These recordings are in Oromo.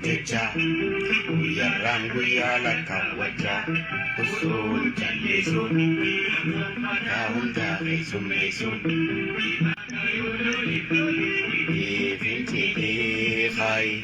Jecha guyyaarraan guyyaa lakkaawwachaa osoo hin callisuun kaa hundaa keessummeessuun fincilee kaayi.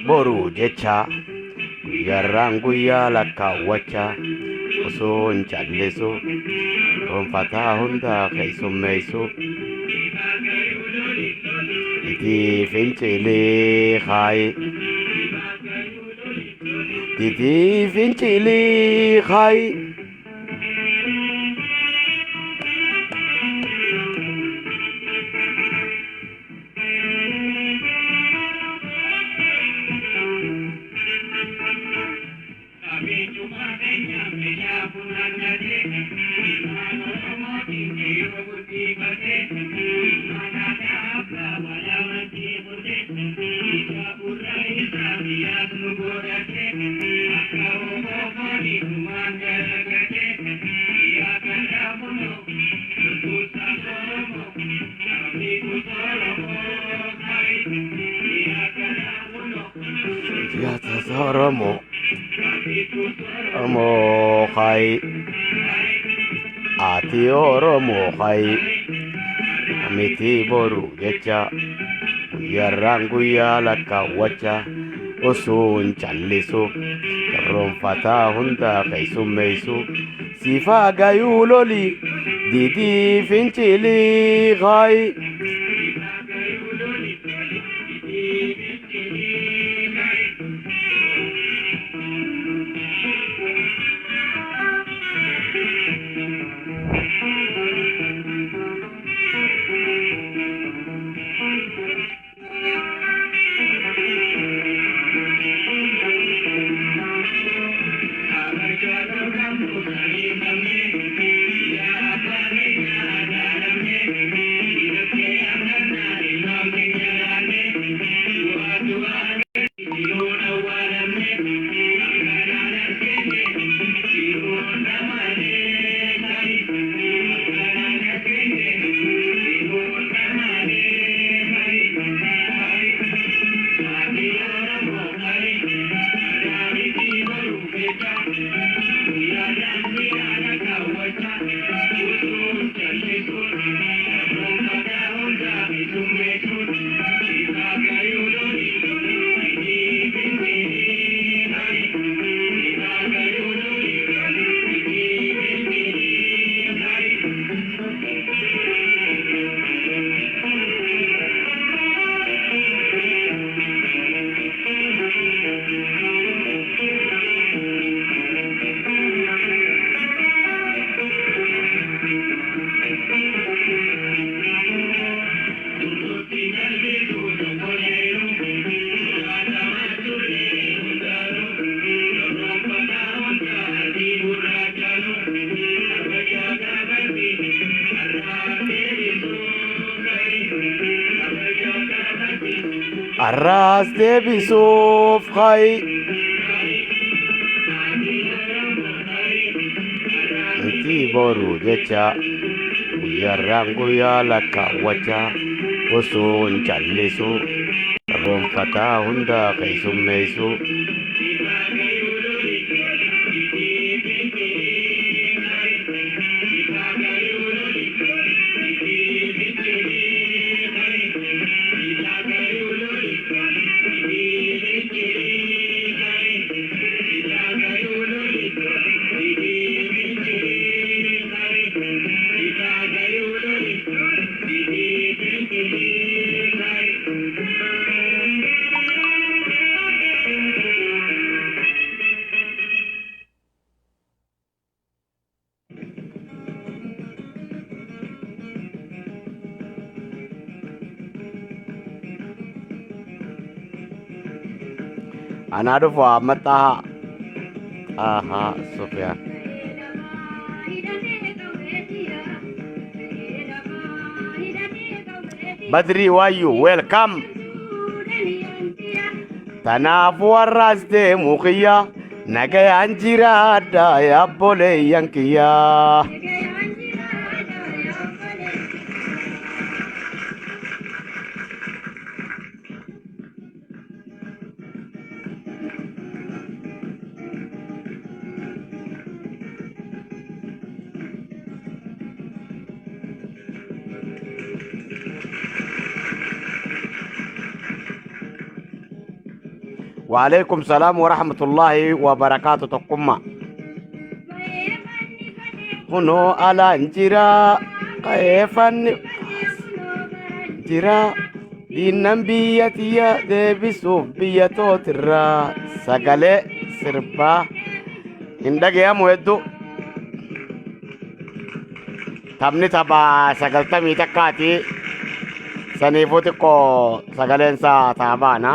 Boruu jecha guyyaarraan guyyaa lakkaawwachaa osoo hin callisu gonfataa hundaa keessummeessu itti fincilee kaayi. Itti fincilee kaayi. Siyaasa Oromoo Oromoo kaayi. Ati Oromoo kaayi. Miti boru jecha guyyaarraan guyyaa lakkaawwacha osoo hin callisu garroonfataa hundaa keessummeessu siifaa gayuu loli didii fincilii kaayi. Arraas deebisuuf kaayi. Miti boru jecha guyyaarraan guyyaa lakkaawwachaa osoo hin callisu gonfataa hundaa keessummeessu. Anaa dhufu Ahmad Xahaa. Xahaa Sufiyaan. Badrii Waayyuu welcome. Tanaafuu har'aas deemu kiyya nagayaan jiraadha yaabboleeyyan kiyya. Waalaikum salaam wa rahmatullahi wa barakaatu tokkummaa. Kunoo alaan jira qeefanni jira diinnan biyya tiyya deebisuuf biyya tootirraa sagalee sirbaa hin dhagayamu hedduu. Taphni tapha 91ti. Saniifuu xiqqoo sagaleen isaa taabaana.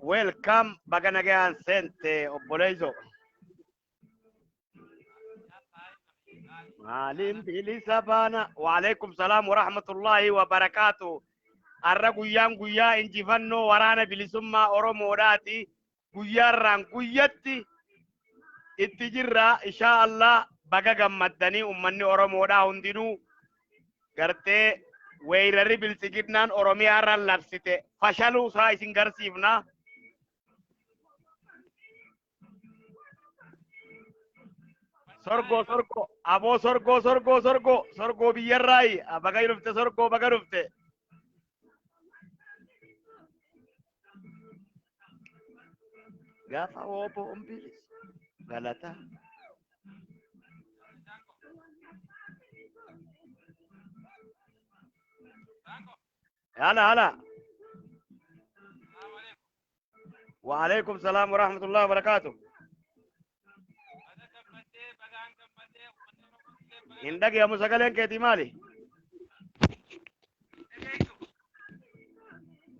Welcome baga nagayaan seente obboleeyso. Maaliin bilisa baana. Waalaikum salaam wa rahmatullahi wa barakaatu. Har'a guyyaan guyyaa injifannoo waraana bilisummaa Oromoodhaati. Guyyaarraan guyyatti itti jirra. Inshaa Allah baga gammaddanii ummanni Oromoodhaa hundinuu gartee weeyrarri biltsiginnaan Oromiyaarra labsite fashaluu isaa isin garsiifna. Sorgoo sorgoo aboo sorgoo sorgoo sorgoo sorgoo biyyarraayi baga dhufte sorgoo baga dhufte. Gaafa wooboon bilisu galata. Hala hala. Waalaikum salaam wa rahmatullahi wa barakaatu. Hin dhagayamu sagaleen keetii maali?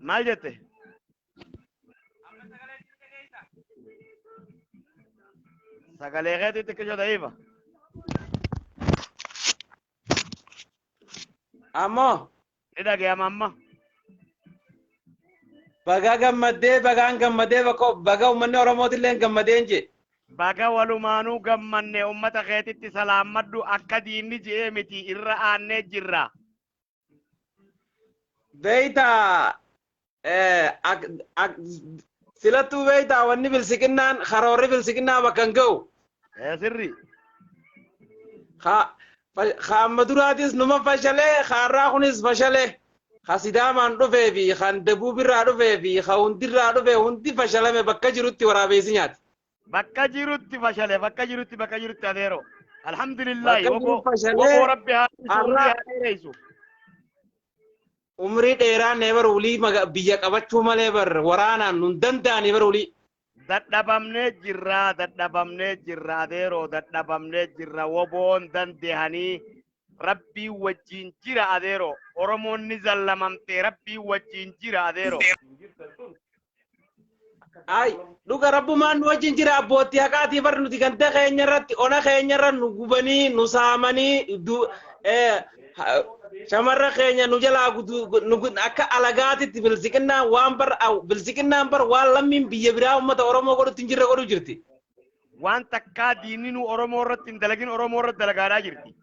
Maal jette? Sagalee keetii xiqqisho da'iifa. Ammoo Ni dhagayama amma. Baga gammaddee bagaan gammadee bakka baga uummanni Oromootillee gammadeen jee. Baga walumaanuu gammanne uummata keetitti salaammadhu akka diinni ji'ee miti irra aannee jirra. Beeyta silattuu beeyta wanni bilsiqinnaan karoorri bilsiqinnaa bakka hin ga'u. Sirri. Ka amma duraatis numa fashalee kaarraa kunis fashalee ka Sidaamaan dhufee fi kan Dabuubirraa dhufee fi ka hundirraa dhufee hundi fashalame bakka jirutti waraabeessi nyaate. Bakka jirutti fashale, bakka jirutti, bakka jirutti adeero. Alhamdulillahi. Bakka Woboo jiru fashalee woboo rabbi haa dhiisu, umrii har'a haa dheeressu. Umrii dheeraan bar ulii biyya qabachuu malee bar waraanaan nun danda'anii bar ulii. Dadhabamnee jirra, dadhabamnee jirra adeeroo, dadhabamnee jirra. Woboon dandehanii rabbii wajjin jira adeeroo. Oromoon ni zallamamtee, rabbii wajjin jira adeeroo. Ay, dhuga rabbumaan nu wajjin jira. Abbootii haqaatii bar nuti ganda keenya irratti, ona keenya irra nu gubanii, nu saamanii, shamarra keenya nu jalaa akka alagaatitti bilisiqinnaan waan bar bilisiqinnaan bar waan lammiin biyya biraa uummata Oromoo godhutti hin jirre godhu jirti. Waan takkaa diinni nu Oromoo irratti hin dalagin Oromoo irratti dalagaadhaa jirti.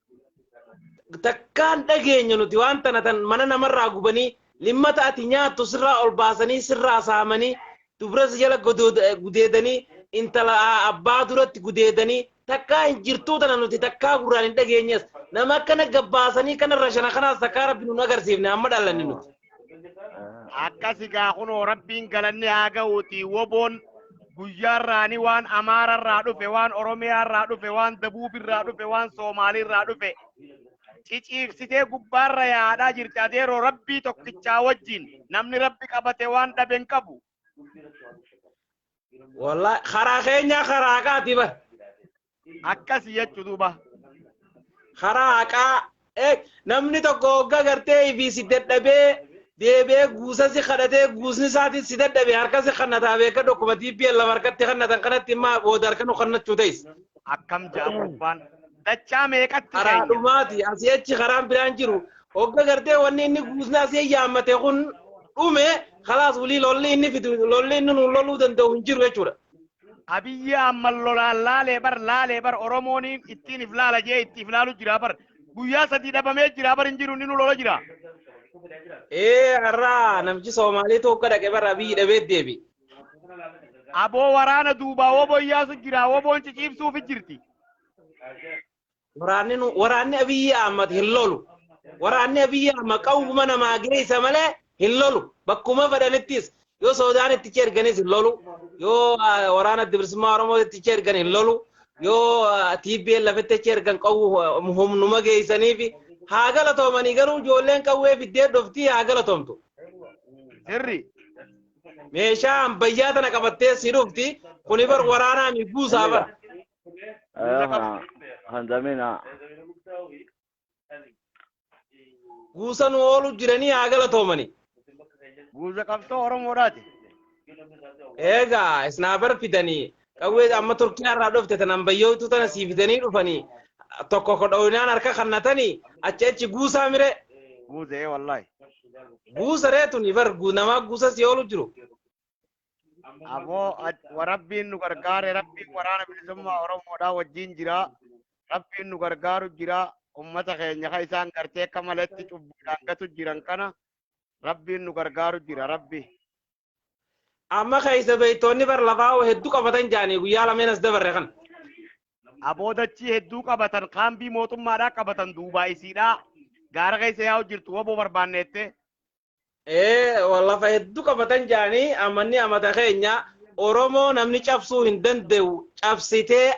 Takkaan dhageenya nuti waan tana tan mana namarraa gubanii, limmata ati nyaattu sirraa ol baasanii sirraa saamanii, dubra si jala gudeedanii, intala abbaa duratti gudeedanii, takkaa hin jirtuu tana nuti takkaa gurraan hin dhageenyes. Nama akkana gabbaasanii kanarra shana kanaas takkaa rabbi nun agarsiifne amma dhalanne nuti. Akkasi gaa kunoo rabbiin galanni haa ga'uuti. Woboon guyyaarraani waan Amaararraa dhufe, waan Oromiyaarraa dhufe, waan Dabuubirraa dhufe, waan Soomaalirraa dhufe ciciibsitee gubbaarra yaadhaa jirti adeeroo, rabbii tokkichaa wajjin. Namni rabbi qabate waan dhabe hin qabu. Wallahi karaa keenyaa karaa haqaati bar. Akkasi jechuu duuba. Karaa haqaa namni tokko hogga gartee fi si dadhabee deebi'ee guusa si kadhatee, guusni isaatis si dadhabee harka si kannataa beeka. Dhokkuba TPL lama harkatti kannatan kanatti immoo booda harka nu kannachuu ta'is. Akkam ja'a gubbaan dachaa meeqatti Karaa keenya. Dhumaati asii achi karaan biraan jiru. Hogga gartee wanni inni guusni asii yaammate kun dhume, khalaas, walii lolli inni fidu, lolli inni nu loluu danda'u hin jiru jechuudha. Abiyyi amma lolaan laalee bar, laalee bar. Oromoon ittiin if laala jee itti if laalu jira bar. Guyyaa 3 dhabamee jira bar, hin jiru, inni nu lola jira. Ee, har'aa namichi Soomaalii tokko dhaqe bara Abiyyi dhabee deebi. Aboo, waraana duubaa woboo iyyaasu jira, woboon ciciibsuufi jirti. Waraanni nu waraanni Abiyyi Ahmad hin lolu. Waraanni Abiyyi Ahmad qawwuma namaa geessa malee hin lolu. Bakkuma fedhanittis yoo Soodaan itti erganis hin lolu. Yoo waraana bilisummaa Oromoo itti ergan hin lolu. Yoo TPL lafatti achi ergan qawwu humnuma geessaniifi haa galatoomanii, garuu ijoolleen qawwee fiddee dhuftii haa galatoomtu. Sirri. Meeshaa ambayyaa tana qabattee si dhufti, kuni bar waraanaa mi guusaa bar. Handamina. Guusa nu oolu jiranii, haa galatoomanii. Guuza qabsoo Oromoodhaati. Egaa sniper fidanii, qawwee amma Turkiyaa irraa dhufte tan ambayyootu tana sii fidanii dhufanii, tokko kodhoinaan harka kannatanii achi achi guusaa mire. Guuzee wallahi. Guusa reetuni bar namaa guusa si oolu jiru. Aboo, rabbiin nu gargaare, rabbiin waraana bilisummaa Oromoodhaa wajjin jira. Rabbiin nu gargaaru jira. Ummata keenya ka isaan gartee akka malatti cubbuudhaan gatu jiran kana rabbiin nu gargaaru jira rabbi. Amma keessa beektoonni bar lafaa hedduu qabatan jaanii guyyaa lameen as dabarre kan. Aboo, dachii hedduu qabatan, kaambii mootummaadhaa qabatan, duubaa isiidhaa gaara keessa yaa'u jirtu woboo barbaanneette. Ee, lafa hedduu qabatan jaanii amanni amata keenya Oromoo namni cabsuu hin danda'u cabsitee.